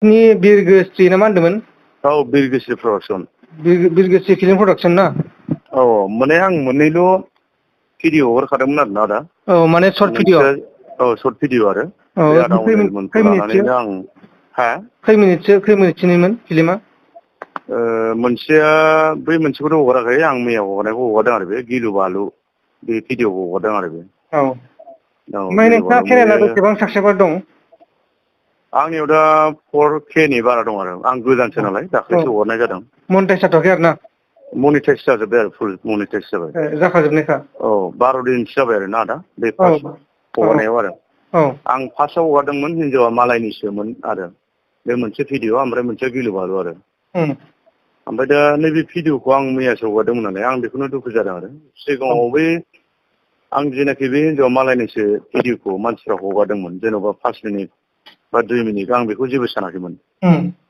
नि बिरगोस्रि ना मा होनदोंमोन? औ बिरगोस्रि प्रडाक्सन। बिरगोस्रि फिल्म प्रडाक्सन ना? औ माने आं मोननैल' भिडिअ हगारखादोंमोन आरोना आदा। औ माने सर्ट भिडिअ। औ सर्ट भिडिअ आरो औ बे आदा खै अनिलमोनखौ मिनिटसो लानानैनो आं हा खै मिनिटसोनिमोन फिल्मा? मोनसेया बै मोनसेखौथ' हगाराखै आं मैया हगारनायखौ हगारदों आरो बे गिलु बालु बे भिडिअखौ हगारदों आरो बे। औ औ ओमफ्राय गिलु नोंथाङा बालु चेनेला बेयो बेसेबां साबसक्राइबार दं? आंनियाव दा 4K नि बारा दं आरो आं गोदानसो नालाय दाख्लैसो हगारनाय जादों। मनिटाइस जाथ'वाखै आरो ना? मनिटाइस जाजोब्बाय आरो फुल मनिटाइस जाबाय। जाखाजोबनायखा? औ 12 दिनसो जाबाय आरो ना आदा बे औ फार्स्ट औ हगारनायाव आरो। औ आं फार्स्टआव हगारदोंमोन हिनजावा मालायनिसोमोन आरो बे मोनसे भिडिअ ओमफ्राय मोनसेया गिलु बालु आरो। ओमफ्राय दा नैबे भिडिअखौ आं मैयासो हगारदोंमोन नालाय आं बेखौनो दुखु जादों आरो सिगाङाव बै आं जेनाखि बे हिनजावा मालायनिसो भिडिअखौ मानसिफ्रा हगारदोंमोन जेन'बा 5 मिनिट बा 2 मिनिट आं बेखौ जेबो सानाखैमोन।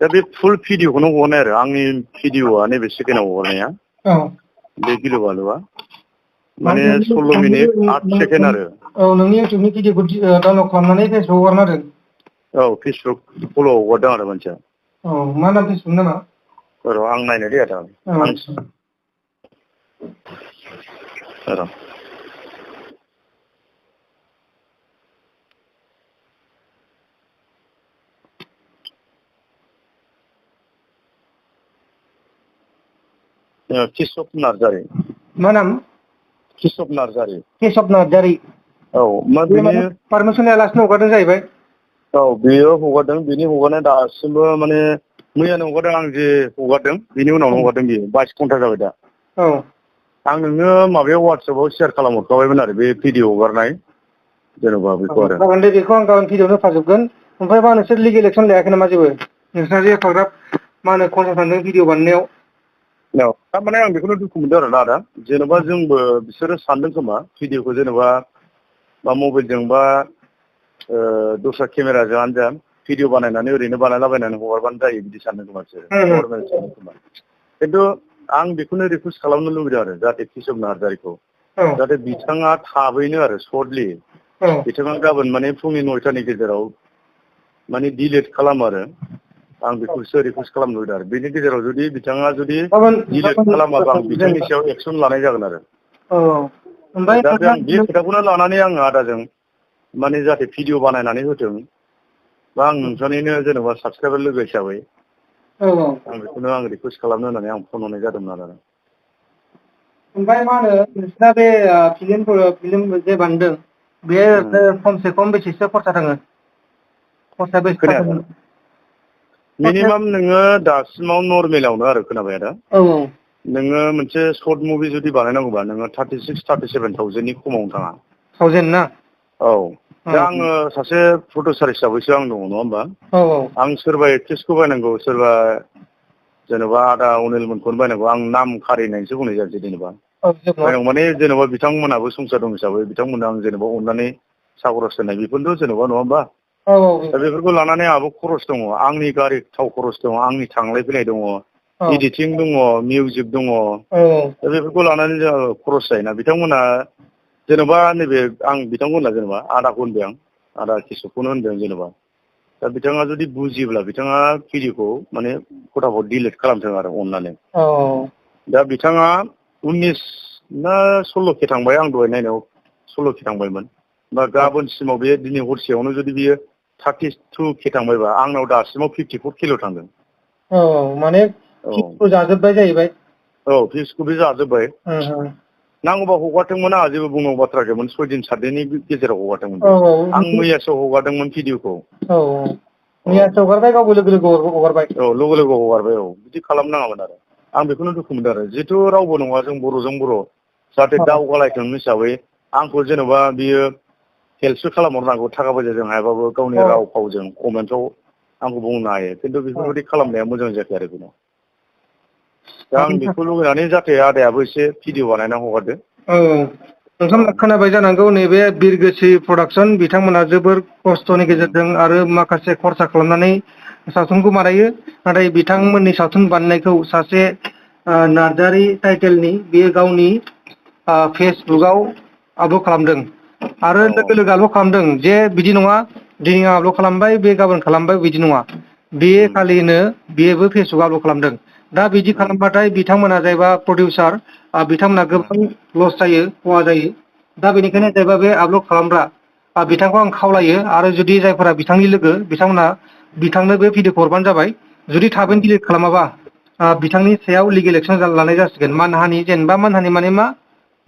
दा बे फुल भिडिअखौनो हगारनाय आरो आंनि भिडिअआ नैबे सेकेण्डआव हगारनाया बे गिलु बालुआ माने 16 मिनिट 8 सेकेण्ड आरो। औ नोंनि इउटुबनि भिडिअखौ डाउनलड खालामनानै फेसबुकाव हगारना होदों? औ फेसबुक फल' हगारदों आरो मानसिया। औ मा नाम फेसबुक नामा? र' आं नायनो दे आदा आं र' केशब नार्जारि। मा नाम? केशब नार्जारि। केशब नार्जारि। औ मा बेनि पारमिसन लायालासिनो हगारदों जाहैबाय? औ बेयो हगारदों बेनि हगारनाया दासिमबो माने मैयानो हगारदों आं जे हगारदों बेनि उनावनो हगारदों बियो 22 घन्टा जाबाय दा। औ आं नोंनो माबायाव वाट्सएपाव सेयार खालामहरखाबायमोन आरो बे भिडिअ हगारनाय जेन'बा बेखौ आरो। जागोन दे बेखौ आं गाबोन भिडिअआवनो होफाजोबगोन। ओमफ्राय मा नोंसोर लिगेल एक्सन लायाखै नामा जेबो? नोंस्रा जे एफाग्राब मा होनो खरसा थांदों भिडिअ बानायनायाव? औ थारमाने आं बेखौनो दुखु मोनदों आरोना आदा जेन'बा जोंबो बिसोरो सानदों खोमा भिडिअखौ जेन'बा बा मबाइलजों बा दस्रा केमेराजोंआनो जा भिडिअ बानायनानै ओरैनो बानायलाबायनानै हगारबानो जायो बिदि सानदों खोमा बिसोरो नर्मेल सानदों खोमा। खिन्थु आं बेखौनो रिकुवेस्ट खालामनो लुबैदों आरो जाहाथे केशब नार्जारिखौ जाहाथे बिथाङा थाबैनो आरो सर्टलि बिथाङा गाबोन माने फुंनि 9टानि गेजेराव माने डिलिट खालामो आरो आं बेखौसो रिकुवेस्ट खालामनो लुबैदों आरो बेनि गेजेराव जुदि बिथाङा जुदि डिलिट खालामाबा आं बिथांनि सायाव एक्सन लानाय जागोन आरो। दा बे आं बे खोथाखौनो लानानै आङो आदाजों माने जाहाथे भिडिअ बानायनानै होथों बा आं नोंथांनिनो जेन'बा साबसक्राइबार लोगो हिसाबै आं बेखौनो आं रिकुवेस्ट खालामनो होननानै आं फन हरनाय जादोंमोन आरो। ओमफ्राय मा होनो नोंसिना बे फिल्म जे बानायदों बे खमसे खम बेसेसो खरसा थाङो? खरसा बेसे खोनायाखै थाङो? मिनिमाम नोङो दासिमाव नर्मेलावनो आरो खोनाबाय आदा? औ औ। नोङो मोनसे सर्ट मुभि जुदि बानायनांगौबा नोङो 36 37 थावजेन्डनि खमावनो थाङा। थावजेन ना? औ दा आङो सासे प्रडिउसार हिसाबैसो आं दङ नङा होमबा? औ औ। आं सोरबा एक्ट्रिसखौ बायनांगौ सोरबा जेन'बा आदा अनिलमोनखौनो बायनांगौ आं नाम खारिनानैसो बुंनाय जायोसै जेनेबा। बायनांगौ माने जेन'बा बिथांमोनहाबो संसार दं हिसाबै बिथांमोननो आं जेनेबा अननानै साहा खरस होनाय बेफोरनोथ' जेन'बा नङा होमबा? औ औ। दा बेफोरखौ लानानै आंहाबो खरस दङ आंनि गारि थाव खरस दङ आंनि थांलाय फैलाय दङ। इडिटिं दङ मिउजिक दङ दा बेफोरखौ लानानै जोंहा खरस जायोना बिथांमोना जेन'बा नैबे आं बिथांखौ होनला जेनेबा आदाखौ होनबाय आं आदा केसबखौनो होनदों जेनेबा। दा बिथाङा जुदि बुजियोब्ला बिथाङा भिडिअखौ माने फटाफट डिलिट खालामथों आरो अननानै। दा बिथाङा 19 ना 16K थांबाय आं दहाय नायनायाव 16K थांबायमोन। बा गाबोनसिमाव बे दिनै हरसेयावनो जुदि बियो 32K थांबायबा आंनाव दासिमाव 54K ल' थांदों। औ माने फिउसखौ जाजोब्बाय जाहैबाय। औ फिउसखौ बे जाजोब्बाय। नांगौबा हगारथोंमोन आंहा जेबो बुंनांगौ बाथ्रा गैयामोन 6 दिन 7 दिननि गेजेराव हगारथोंमोन औ बे। औ आं मैयासो हगारदोंमोन भिडिअखौ। औ औ मैयासो हगारबाय गावबो लोगो लोगो हगारबाय। औ लोगो लोगो हगारबाय औ बिदि खालामनाङामोन आरो आं बेखौनो दुखु मोनदों आरो जिहेथु रावबो नङा जों बर'जों बर' जाहाथे दावगालायथों हिसाबै आंखौ जेन'बा बियो हेल्पसो खालामहरनांगौ थाखा फैसाजों हायाबाबो गावनि राव फावजों कमेन्टफ्राव आंखौ बुंनो हायो खिन्थु बेफोरबायदि खालामनाया मोजां जायाखै आरो बेनो। दा आं बेखौ लुबैनानै जाहाथे आदायाबो एसे भिडिअ बानायना हगारदो। औ नोंथांमोना खोनाबाय जानांगौ नैबे बिरगोस्रि प्रडाक्सन बिथांमोना जोबोर खस्थ'नि गेजेरजों आरो माखासे खरसा खालामनानै सावथुनखौ बानायो नाथाय बिथांमोननि सावथुन बानायनायखौ सासे नार्जारि टाइटेलनि बेयो गावनि फेसबुकआव आपलड खालामदों आरो औ लोगो लोगो आपलड खालामदों जे बिदि नङा दिनै आं आपलड खालामबाय बे गाबोन खालामबाय बिदि नङा बे खालिनो बेबो फेसबुक आपल'ड खालामदों। दा बिदि खालामबाथाय बिथांमोना जायबा प्रडिउसार बिथांमोना गोबां लस जायो, खहा जायो। दा बेनिखायनो जायबा बे आपल'ड खालामग्रा बिथांखौ आं खावलायो आरो जुदि जायफोरा बिथांनि लोगो बिथांमोना बिथांनो बे भिडिअखौ हरबानो जाबाय। जुदि थाबैनो डिलिट खालामाबा बिथांनि सायाव लिगेल एक्सन लानाय जासिगोन। मानहानि जेनेबा मानहानि माने मा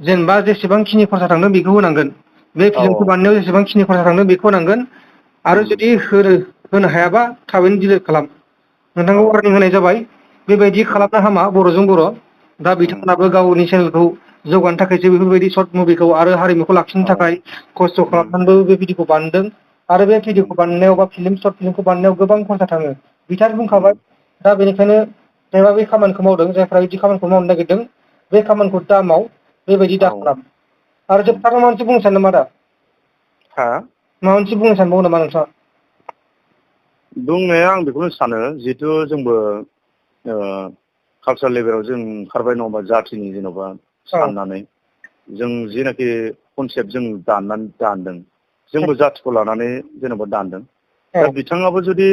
जेनेबा जेसेबांखिनि खरसा थांदों बेखौ होनांगोन। बे फिल्मखौ बानायनायाव जेसेबांखिनि खरसा थांदों बेखौ होनांगोन आरो जुदि होनो हायाबा थाबैनो डिलिट खालाम। नोंथांखौ वारनिं होनाय जाबाय। बेबायदि खालामनो हामा बर'जों बर'। दा बिथांमोनाबो गावनि चेनेलखौ जौगानो थाखायसो बेफोरबायदि सर्ट मुभिखौ आरो हारिमुखौ लाखिनो थाखाय खस्थ' खालामनानैबो बे भिडिअखौ बानायदों आरो बे भिडिअखौ बानायनायाव बा सर्ट फिल्मखौ बानायनायाव गोबां खरसा थाङो। बिथाङा बुंखाबाय। दा बेनिखायनो जायबा बे खामानिखौ मावदों, जायफ्रा बिदि खामानिखौ मावनो नागिरदों बे खामानिखौ दा माव, बेबायदि दा खालाम। आरो जोबथारनायाव माबा मोनसे बुंनो सानदों नामा दा? माबा मोनसे बुंनो सानबावो नामा नोंथाङा? बुंनाया आं बेखौनो सानो, जिहेथु जोंबो कालसार लेभेलाव जों ओंखारबाय नङा होमबा, जाथिनि जेन'बा साननानै जों जेनाखि कनसेप्ट जों दानदों जोंबो जाथिखौ लानानै जेन'बा दानदों। दा बिथाङाबो जुदि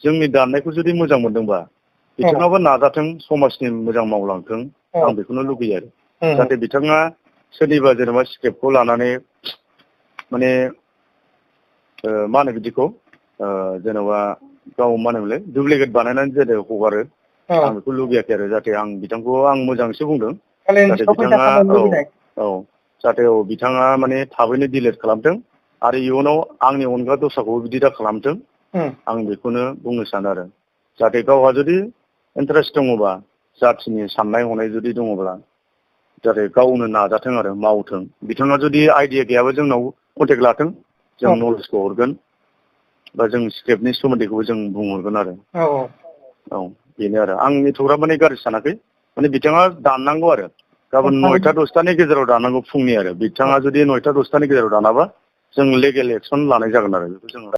जोंनि दाननायखौ जुदि मोजां मोनदोंबा बिथाङाबो नाजाथों, समाजनि मोजां मावलांथों, आं बेखौनो लुबैयो आरो। जाहाथे बिथाङा सोरनिबा जेनेबा स्क्रिप्टखौ लानानै माने मा होनो बिदिखौ जेन'बा गाव मा होनोमोनलाय डुप्लिकेट बानायनानै जेरै हगारो, आं बेखौ लुबैयाखै आरो। जाहाथे आं बिथांखौ आं मोजांसो बुंदों। जाहाथे बिथाङा जाहाथे बिथाङा माने थाबैनो डिलिट खालामथों आरो इयुनाव आंनि अनगा दस्राखौबो बिदि दा खालामथों, आं बेखौनो बुंनो सानो आरो। जाहाथे गावहा जुदि इन्टारेस्ट दङबा, जाथिनि साननाय हनाय जुदि दङब्ला जाहाथे गावनो नाजाथों आरो मावथों। बिथाङा जुदि आइडिया गैयाबा जोंनाव कन्टेक्ट लाथों, जों नलेजखौ हरगोन बा जों स्क्रिप्टनि सोमोन्दैखौबो जों बुंहरगोन आरो। बेनो आरो। आं एथ'ग्राब माने गाज्रि सानाखै, माने बिथाङा दाननांगौ आरो। गाबोन 9टा 10टानि गेजेराव दाननांगौ फुंनि आरो। बिथाङा जुदि 9टा 10टानि गेजेराव दानाबा जों लिगेल एक्सन लानाय जागोन आरो। बेखौ जों